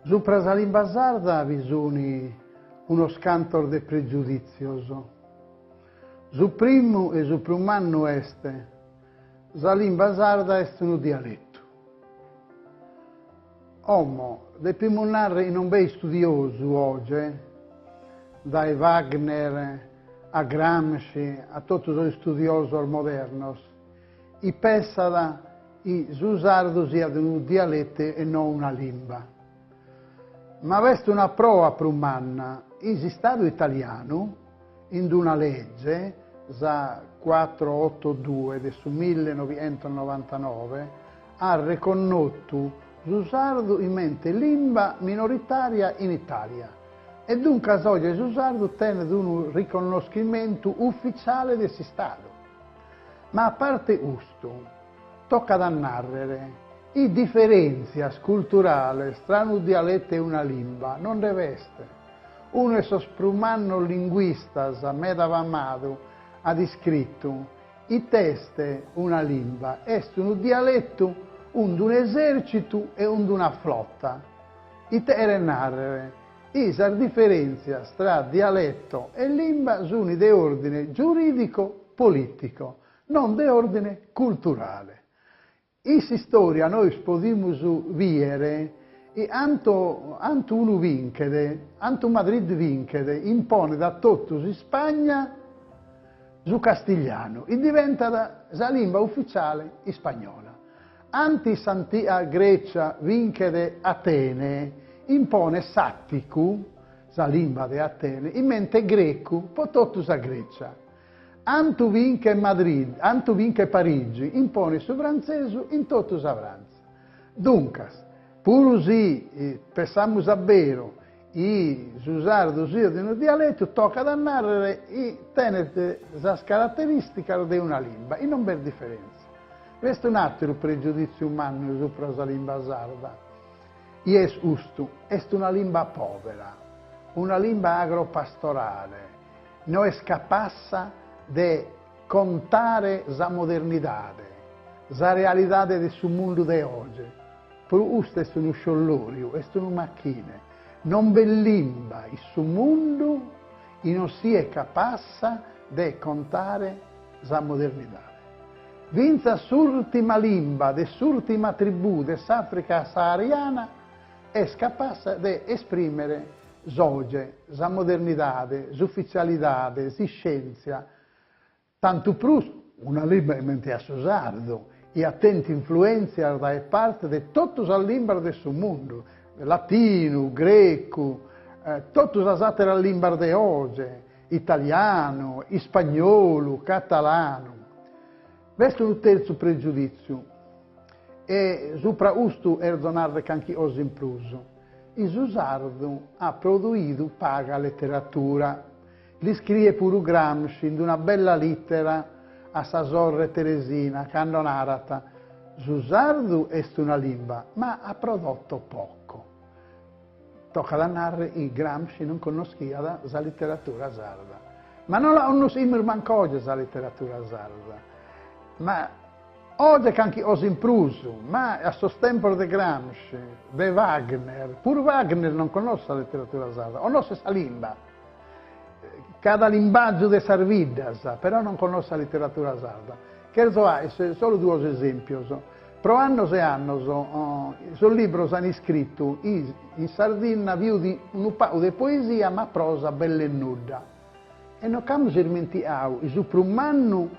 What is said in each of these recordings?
Supra sa limba sarda bi sun unos cantos de pregiudìtzios. Su primu e su prus mannu est, sa limba sarda est unu dialetu. Como, depimus narrer chi non b'est istudiosu oge, dae Wagner a Gramsci a totu sos istudiosos modernos, chi pessat chi su sardu siat unu dialetu e no una limba. Ma b'est una proa prus manna, chi s'Istadu italianu, in una lege, sa cuatro-oto-due de su millenovighentosnovantanove, at reconnotu su sardu imente limba minoritària in Itàlia e duncas oje su sardu tenet unu riconnoschimentu ufitziale de s'Istadu. Ma a parte custu, tocat a nàrrere chi diferèntzias culturales tra unu dialetu e una limba non nde b'est. Unu 'e sos prus mannos linguistas, meda famadu, at iscritu, It'est una limba? Est unu dialetu cun un'esèrcitu e cun una flota. Ite cheret nàrrere? Chi sas diferèntzias tra dialeto e limba sunt de òrdine giurìdico-polìtico, non de òrdine culturale. In s'istòria nois podimus bìdere chi antu antu unu binchet, antu Madrid binchet, imponet a totu s'Ispagna su castiglianu e diventat sa limba ufitziale ispagnola. Antu in s'antiga Grecia binchet Atene, imponet s'àticu, sa limba de Atene, imente grecu po totu sa Grecia. Antu binchet Madrid, antu binchet Parigi, imponet su frantzesu in totu sa Frantza. Duncas, puru si pessamus a beru chi su sardu siat unu dialetu, tocat a nàrrere chi tenet sas caraterìsticas de una limba e non b'est diferèntzia. B'est un'àteru pregiudìtziu mannu supra sa limba sarda, chi est custu, est una limba pòbera, una limba agropastorale, no est capassa de contare sa modernidade, sa realidade de su mundu de oge. Puru custu est unu sciollòriu, est unu machine. Non b'est limba in su mundu chi non siet capassa de contare sa modernidade. Fintzas s'ùrtima limba de s'ùrtima tribù de s'Àfrica sahariana est capassa de esprimere s'oge, sa modernidade, s'ufitzialidade, s'iscièntzia, tantu prus una limba comente a su sardu, chi at tentu influèntzias dae parte de totu sas limbas de su mundu, latinu, grecu, totu sas àteras limbas de oge, italianu, ispagnolu, catalanu. B'est unu tertzu pregiudìtziu e supra custu cherzo narrer carchi cosa in prus. Chi su sardu at produidu paga leteratura. L'iscriet puru Gramsci in una bella lìtera a sa sorre Teresina cando narat, Su sardu est una limba, ma ha prodotto poco. Tocat a narrer chi Gramsci non connoschiat sa literatura sarda. Ma non la connoschimus mancu oje sa literatura sarda. Ma Oje carchi cosa in prus, ma a sos tempos de Gramsci, de Wagner, puru Wagner non connoschet sa literatura sarda, connoschet sa limba, cada limbàgiu de sas biddas, però non connoschet sa literatura sarda. Cherzo fagher solu duos esèmpios. Pro annos e annos sos libros an iscritu in Sardinna bi fut unu pagu de poesia ma prosa belle nudda. E nos ch'amus ismentiadu chi su prus mannu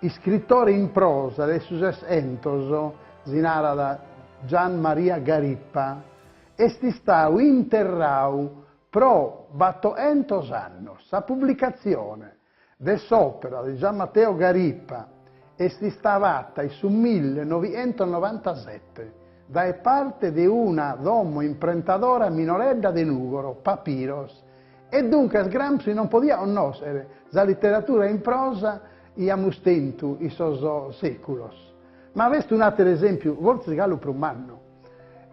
iscritore in prosa de su Seshentos, si narat Gian Maria Garipa, est istadu interradu pro battohentos annos. Sa publicatzione de s'òpera de Gian Matteo Garipa est istada fata in su millenovighentosnovantasete dae parte de una domo imprentadora minoredda de Nùgoro, Papiros, E duncas Gramsci non podiat connòschere sa literatura in prosa chi amus tentu in sos sèculos. Ma b'est un'àteru esèmpiu, fortzis galu prus mannu.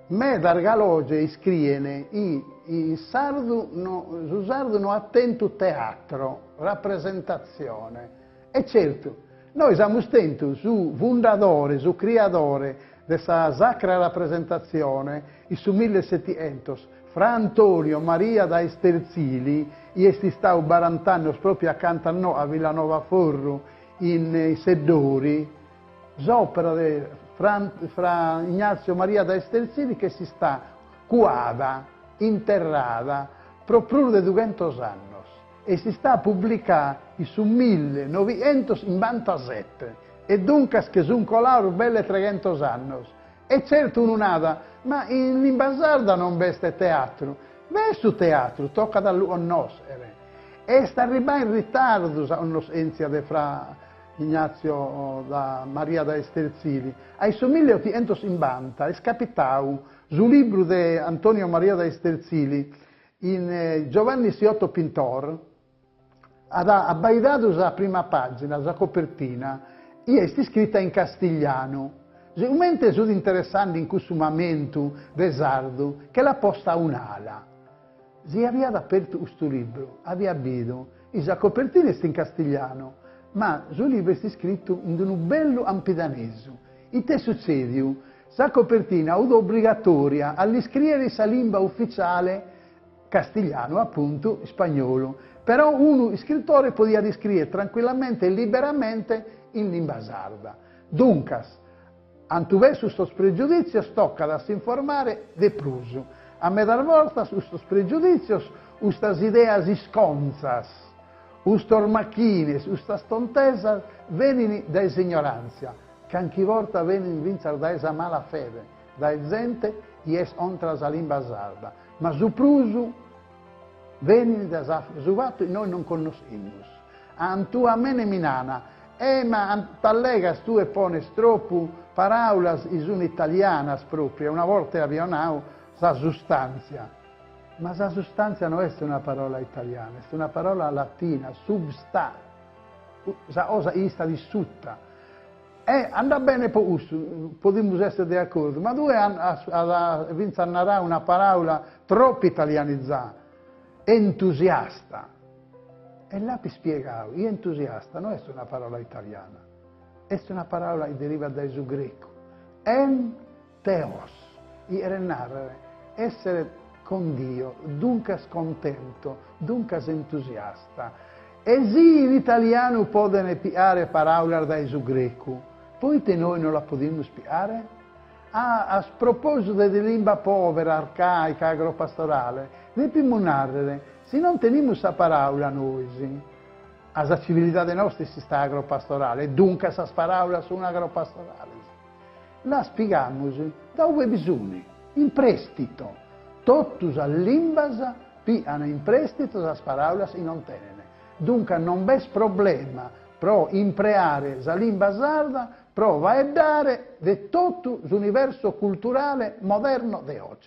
Medas galu oge iscrien chi in sardu no, su sardu no at tentu teatro, rapresentatzione. E certu, nois amus tentu su fundadore, su criadore. de sa Sacra Rapresentatzione in su millesettientos, Fra Antonio Maria da Esterzili, chi est istau barant'annos pròpiu acanta a no a Villanovaforru in Seddori, s'òpera de Fra Fra Ignazio Maria da Esterzili ch'est istada cuada, interrada, pro prus de dughentos annos. Est istada publicada in su millenovighentoschimbantasete e duncas che sunt colados belle treghentos annos. E certu unu nat, ma in limba sarda non b'est teatru. B'est su teatru, tocat a lu connòschere. Est arribada in ritardu sa connoschèntzia de fra Ignazio da Maria da Esterzili. A su milleotighentoschimbantas est capitadu su libru de Antonio Maria da Esterzili In Giovanni Siotto Pintor at abbaidadu sa prima pàgina, sa copertina, chi est iscrita in castiglianu. Sigomente si fut interessende in cussu mamentu de sardu, che l'at posta a un'ala. Si aviat apertu custu libru, aviat bidu chi sa copertina est in castiglianu, ma su libru est iscritu in unu bellu campidanesu. Ite est sutzèdiu? Sa copertina fut obrigatòria a l'iscrìere in sa limba ufitziale, castiglianu, apuntu, ispagnolu, però unu iscritore podiat iscrìere trancuillamente e liberamente in limba sarda. Duncas, ant persu sos pregiudìtzios tocat a s'informare de prus. A medas bortas custos pregiudìtzios, custas ideas iscontzas, custos machines, custas tontesas, benint dae s'ignoràntzia. Canchi borta benint fintzas dae sa mala fede, dae zente chi est contra sa limba sarda, ma su prus benint dae sa su fatu chi nois non connoschimus. Antu a mene mi nana, eh ma t'allegas tue pones tropu paraulas chi sun italianas propriu, una borta avio nau sa sustantzia, ma sa sustantzia no est una parola italiana, est una parola latina, substa, sa cosa chi istat issutta. E andat bene po cussu, podimus essere de acordu, ma tue as fintzas narau una paraula tropu italianizada, entusiasta. E l'apo ispiegau, chi entusiasta no est una parola italiana, est una paraula chi derivat dae su grecu, en theos, chi cheret nàrrere èssere con Dio, duncas contento, duncas entusiasta. E si in italianu podent piare paràulas dae su grecu, poite nois no la podimus piare? Ah, a propòsitu de limba pòvera, arcàica, agropastorale, depimus nàrrere, si non tenimus sa paràula nois, a sa civilidade nostra est istada agropastorale, e duncas sas paràulas sunt agropastorales. Las pigamus da ue bi sunt, in prestito. Totu sas limbas pigan in prestito sas paràulas chi non tenent. Duncas non b'est problema pro impreare sa limba sarda pro faeddare de totu s'universu culturale moderno de oe.